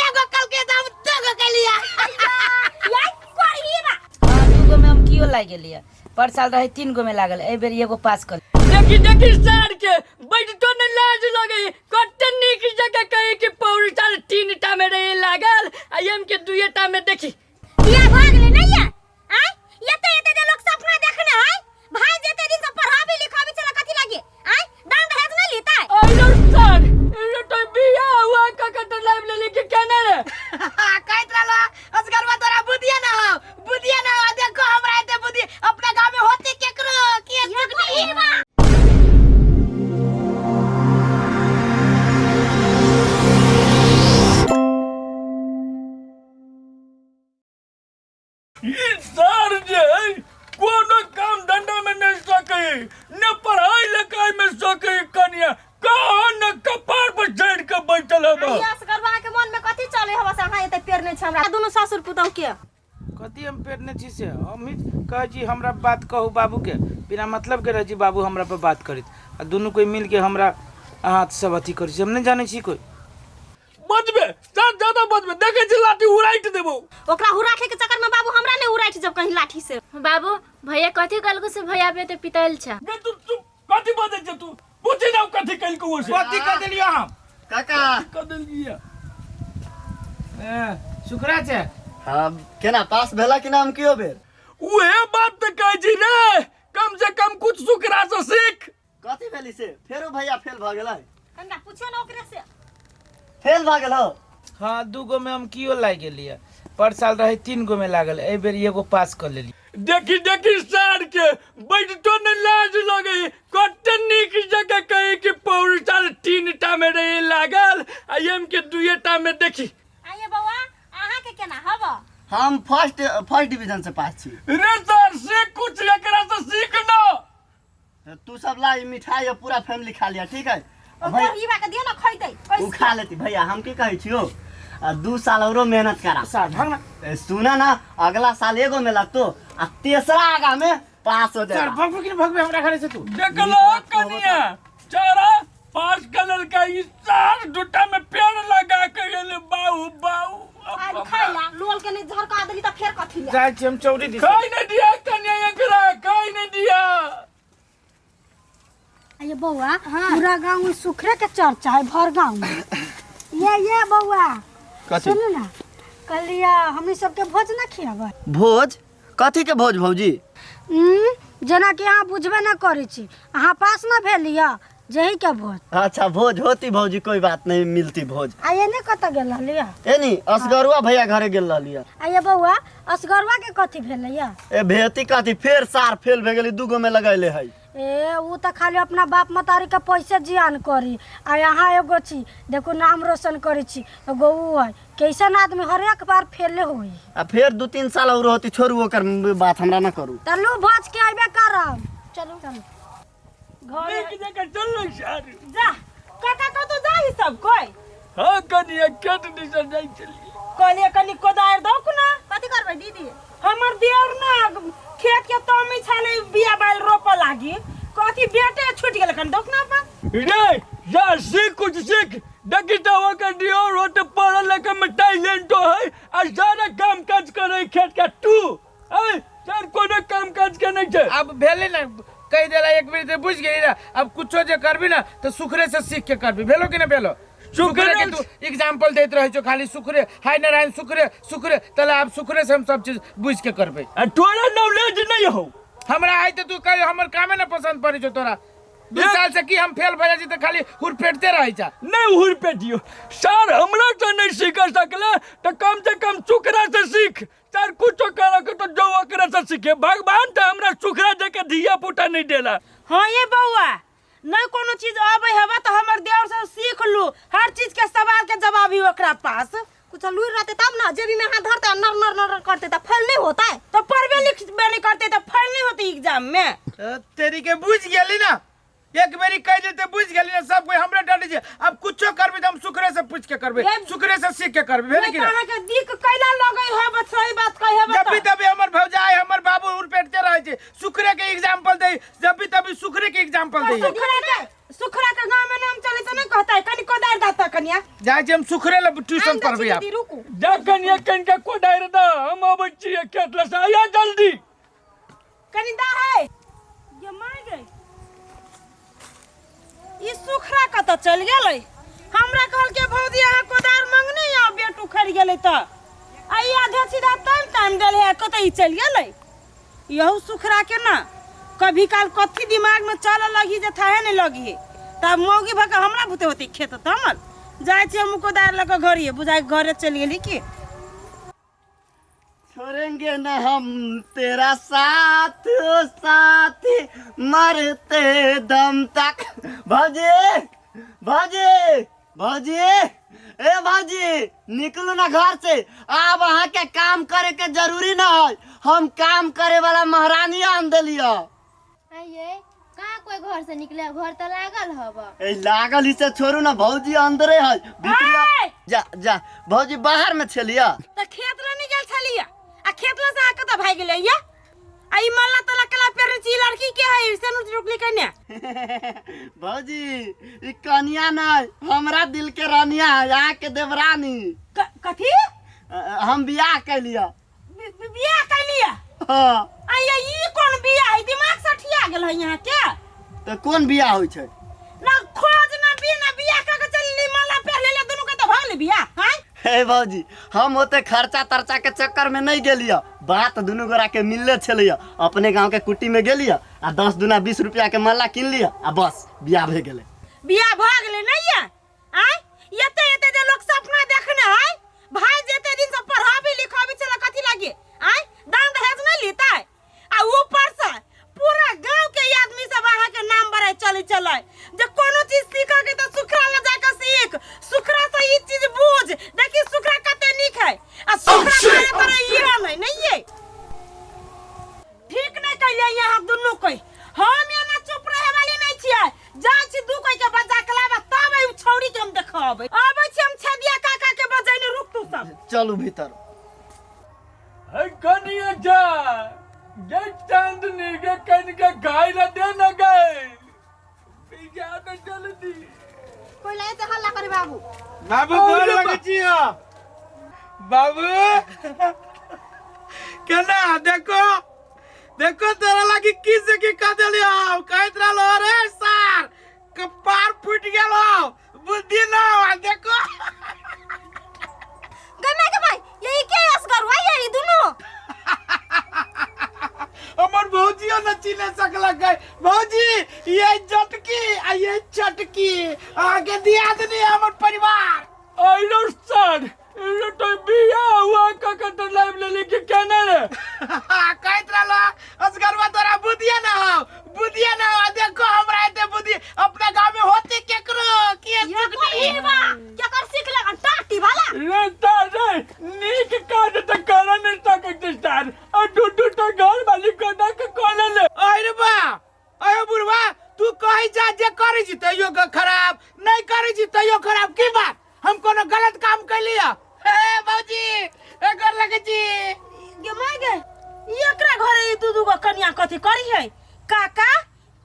एगो कल के तो हम दूगो कलिया। यार करही बा। हाँ, दूगो में हम कियो लागि गेलियै। पर साल रहे 3 गो में लागल, एहि बेर एगो पास कर। देखी देखी सार के बैठतो न लाज लगे, कते नीक जगह कहे कि पौरी साल 3 टा में रहे लागल आ एम के 2 टा में। देखी बियाह भऽ गेलै नै या आय एते एते जे लोक सपना देखने है भाई जेते दिन से पढ़ाबी लिखाबी चला कथी लागे आय दान दहेज नै लेतै। अरे सर ये तो बियाह हुआ का का तो लाइव ले के केना रे? कहत रहलो असगरवा तोरा बुद्धिया ना हो, बुद्धिया ना हो, देखो हमरा एते बुद्धि अपना गांव में होती केकरो के सुगनी। ई सर जे है कोनो काम धंधा में नहीं सके, न पढ़ाई लिखाई में सके, कनिया कहाँ न कपार पर चढ़ के बैठल है। आई असगरवा के मन में कथी चले हवा से अहाँ एते पेरने छी हमरा दुनू ससुर पुतहु के? कथी हम पेरने छी से हम ही कहै छी हमरा बात कहू बाबू के, बिना मतलब के रहै छी बाबू हमरा पर बात करैत आ दुनू कोई मिल के हमरा अहाँ सब अथी करै छी, हम नहीं जानै छी कोई। बजबे सर ज्यादा बजबे देखे छी लाठी उड़ाइट देबो। ओकरा हुराठे के चक्कर में बाबू हमरा नहीं उड़ाइट जब कहीं लाठी से। बाबू भैया कथी कहलको से भैया पे ते पितल छ? बे तू तू कथी बजै छ तू? पूछी ना कथी कहलको वो से। कथी कह देलियो हम? काका कह देलियो। ए, सुखरा छै। हां केना पास भेला कि नाम कियो बेर? उहे बात त कहै छी रे, कम से कम कुछ सुखरा से सीख। कथी भेली से फेरो भैया फेल भ गेलै? कनिका पूछियो ना ओकरे से। फेल भ गेल हो? हाँ 2 गो में हम कियो लागि गेलियै, पर साल रहे 3 गो में लागल, एहि बेर एगो पास कर लेली। देखी देखी सार के बैठतो न लाज लगे, कते नीक जगह कहे कि पौरी साल 3 टा में रहे लागल आ एम के 2 टा में। देखी आइए बौआ अहाँ के केना हब? हम फर्स्ट फर्स्ट डिवीजन से पास छी। रे सर से कुछ एकरा से सीख ना। तू सब ला ई मिठाई और पूरा फैमिली खा लिया, ठीक है? ओ भैया गरीबा के दियो ना खइतै। उ खा लेती भैया, हम की कहै छियो आ 2 साल औरो मेहनत करा। साल भाग ना। ए, सुना ना अगला साल एगो में लगतो आ तेसरा आगा में पास हो सर जाएगा। भगबे कि भगबे हमरा घरे से तू? देखलो कनिया चारा पास कलर का ई सार दूटा में पेड़ लगा के गेल बाऊ बाऊ। आज खाइला लोल के नहीं झरका देली त फेर कथी ले? जाइ छी हम चौरी दिस। खाई नहीं दिया कनिया एकरा, खाई नहीं दिया। ये बउआ पूरा गांव में सुखरे के चर्चा है भर गांव में। ये बउआ कथी? सुन ना कहलिया हमनी सबके भोज ना खियाबै। भोज? कथी के भोज भौजी? जेना कि अहाँ बुझबे ना करै छी, अहाँ पास ना भेलिया जही के भोज। अच्छा भोज होती भौजी, कोई बात नहीं, मिलती भोज। आ ये नहीं कतऽ गेल रहलिया? ए नी असगरुआ भैया घरे गेल रहलिया। आ ये बउआ असगरुआ के कथी भेलैया? ए भेती कथी फेर सार फेल भे गेली, 2 गो में लगैले है। ए उ त खाली अपना बाप मतारी के पैसे जियान करी आ यहाँ एगो छी देखो नाम रोशन करी छी, एगो उ है कैसन आदमी हर एक बार फेले होई। आ फेर 2-3 साल और होती, छोड़ू ओकर बात हमरा ना करू। त लू भोज के आबे करब। चलू चलू घर एक जगह चल लो यार। जा काका कतौ जाही सब कोई? हाँ कनिया केट दिसन जाई चली। कहलिए कनी कोदारि दौ ना। कथी करबै दीदी? हमर देवर ना खेत के तमी छाले बिया बाइल रोपऽ लागी, कथी बेटे छूट गेल कन दौक ना अपन। रे यार सीख कुछ सीख, देखी तो ओकर दियोर होते पढ़ल लिखल में टैलेंट है आ सारा काम काज करे खेत के तू ऐ सर कोनो काम काज के नहीं छै। अब भेलै ना कहि देला एक बेर बुझ गेली ना, अब कुछो जे करबी ना तो सुखरे से सीख के करबी, भेलो कि ना भेलो? सुखरे के तू एग्जाम्पल देत रहै छौ खाली सुखरे, हाय नारायण सुखरे सुखरे, तले आब सुखरे से हम सब चीज बुझ के करबै। आ तोरा नॉलेज नहीं हो। हमरा आइ त तू कह हमर कामे ना पसंद पड़ै छौ तोरा। 2 साल से की हम फेल भऽ जाइ छी त खाली हुरपेटते रहै छा। नहीं हुरपेटियो सर, हमरा से नहीं सीख सकले त कम से कम सुखरा से सीख। सर कुछो करे के तो जो ओकरा से सीखे, भगवान त हमरा सुखरा दे के धिया पुता नहीं देला। हाँ ये बउआ नहीं कोनो चीज आबै हेबा त हमर देवर से सीख लू, हर चीज के सवाल के जवाब ही ओकरा पास। कुछ लूर रहते तब ना, जेबी में हाथ धरते नर नर नर करते त फेल नहीं होता है। तो पढ़बे लिखबे नहीं करते त फेल नहीं होते एग्जाम में। तेरी के बुझ गेली ना, एक बेरी कह देते बुझ गेली ना, सब कोई हमरा डर छै। अब कुछो करबी त हम सुखरे से पूछ के करबे, सुखरे से सीख के करबे, भेल कि ना? अहाँ के दिक कैला लगै है, सही बात कहै है। जब भी तभी हमर भौजाई हमर बाबू उड़पेटते रहै छै, सुखरे के एग्जांपल दे, जब भी तभी सुखरे के एग्जांपल दे। सुखरा के गांव में नाम चले त नहीं कहता है, कनी कोदार दाता कनिया। जाइ छी हम सुखरे ले ट्यूशन पढ़बै आब। दीदी रुकू। जा कनिया कनिका कोदारि द, हम अबै छियै खेत लए से, आया जल्दी। कनी दा है ये माय गई, ई सुखरा कतऽ चलि गेलै? हमरा कहलकै भौजी अहाँ कोदार मंगने आउ, बेट उखड़ि गेलै तऽ आ ई आधा सीधा टाइम टाइम गेलै है, कतऽ ई चलि गेलै? यहू सुखरा के ना कभी काल कथी दिमाग में चलऽ लगी जे थाहे नहीं लगी, तब मौगी भऽ कऽ हमरा बुते होती खेत तमल। जाइ छी हम कोदार लऽ कऽ घरे, बुझाइ घरे चलि गेली की। छोड़ेंगे न हम तेरा साथ ओ साथी मरते दम तक। भौजी भौजी भौजी ए भौजी, निकलू ना घर से, आब अहाँ के काम करे के जरूरी न है, हम काम करे वाला महारानी आन देलियो। आइए कहाँ कोई घर से निकले, घर तो लागल हब। ए लागल ही से छोड़ू ना भौजी, अंदरे है भीतरिया। जा जा भौजी बाहर में छलिया। त खेत ला नहीं गेल छलिया आ खेत ला से आके त भाग गेलै या आ ई मल्ला तला कला पेरने छी, ई लड़की के है से नु रुकली कन्या? भौजी ई कन्या नहीं, हमरा दिल के रानिया है, यहाँ के देवरानी। कथी? हम बियाह कैलिया। बियाह कैलिया? हाँ। आ ये ई कोन बियाह है? दिमाग से ठिया गेल है यहाँ के। तो कोन बियाह होइ छै? ना खोज ना बिना बियाह क के चलली, माला पहले ले दुनू के त भगले बियाह। हां हे भौजी, हम ओते खर्चा तर्चा के चक्कर में नहीं गेलिय, बात दुनू गोरा के मिलले छलैया, अपने गांव के कुटी में गेलिय आ 10 दुना 20 रुपया के माला किन लिय आ बस बियाह भे गेलै। बियाह भ गेलै नहीं या? आय एते एते जे लोग सपना देखने है भाई, जेते दिन से पढ़ाबी लिखाबी छला कथी लागे? आय दान दहेज नहीं लेता आ ऊपर से पूरा गांव के आदमी सब अहाँ के नाम बढ़ाई चले चले जे कोनो चीज सीख के तो सुखरा ले जाके सीख, सुखरा से ई चीज बूझ, देखी सुखरा कते नीक है आ सुखरा करे तोरे ई नहीं नहीं ये ठीक नहीं कैलिए यहाँ दुनू कोई। हम एना चुप रहे वाली नहीं छियै, जाइ छी दू कोई के बजा के लाबा तब ई छौड़ी के हम देखबै। आबै छी हम छेदिया काका के बजैने, रुक तू सब। चलू भीतर। हे कनिया जा गे चांदनी के कन के गाय ला दे न गए जा न जल्दी। कोई लाए तो हल्ला करे बाबू। बाबू गोर लगे छी हो। बाबू केना देखो देखो तोरा लागी की से की कह देलियो, कहत रहलो अरे सार कपार फूट गेलो, बुद्धि ना आ देखो। गमे के भाई यही के असगर हुआ यही दुनू। हमर भौजियो न चिन्ह सकलक गए। भौजी ये जटकी आ ये चटकी आगे दिया देनी हमर परिवार। आइलो सर ये तो बिया हुआ का का तो लाइव ले लेके क्या ना रे। कहत रहलो असगरवा तोरा बुद्धिया ना हो, बुद्धिया ना हो, देखो हमरा एते बुद्धि अपना गांव में होते केकरो के ये कोई बा केकर सीख लगन टाटी वाला। रे तारे नीक काज त कर नहीं सकत सर, आ दू दू तो घर वाली को ना के कोले ले। अरे बा अरे बुढ़वा तू कहि जा जे करै छी तैयो खराब, नहीं करै छी तैयो खराब, की बात हम कोनो गलत काम कैलिया? हे भौजी एकर लगे छी गे my गे, एकरा घरे ई दू दू गो कनिया कथी करी है? काका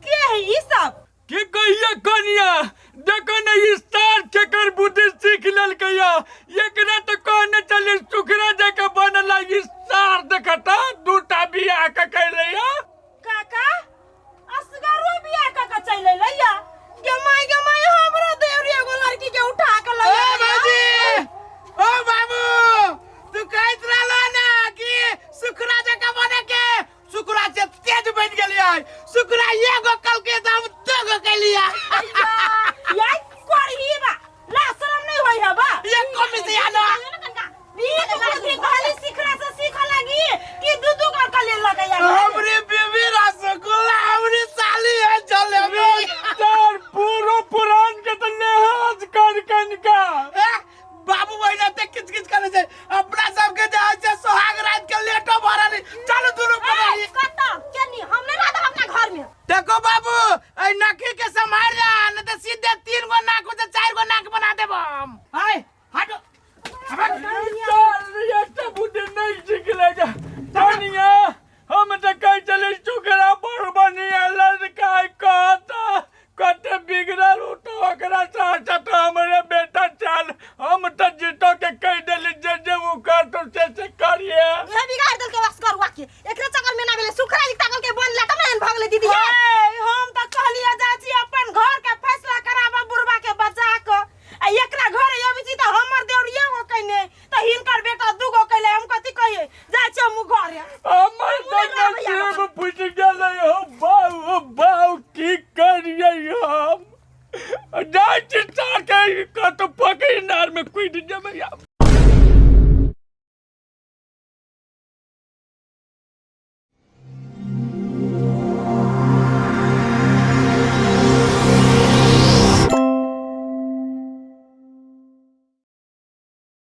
के है ई सब? की कहिए कनिया, देखो न ई सार केकर बुद्धि सीख लेलकैया, एकरा तो कहने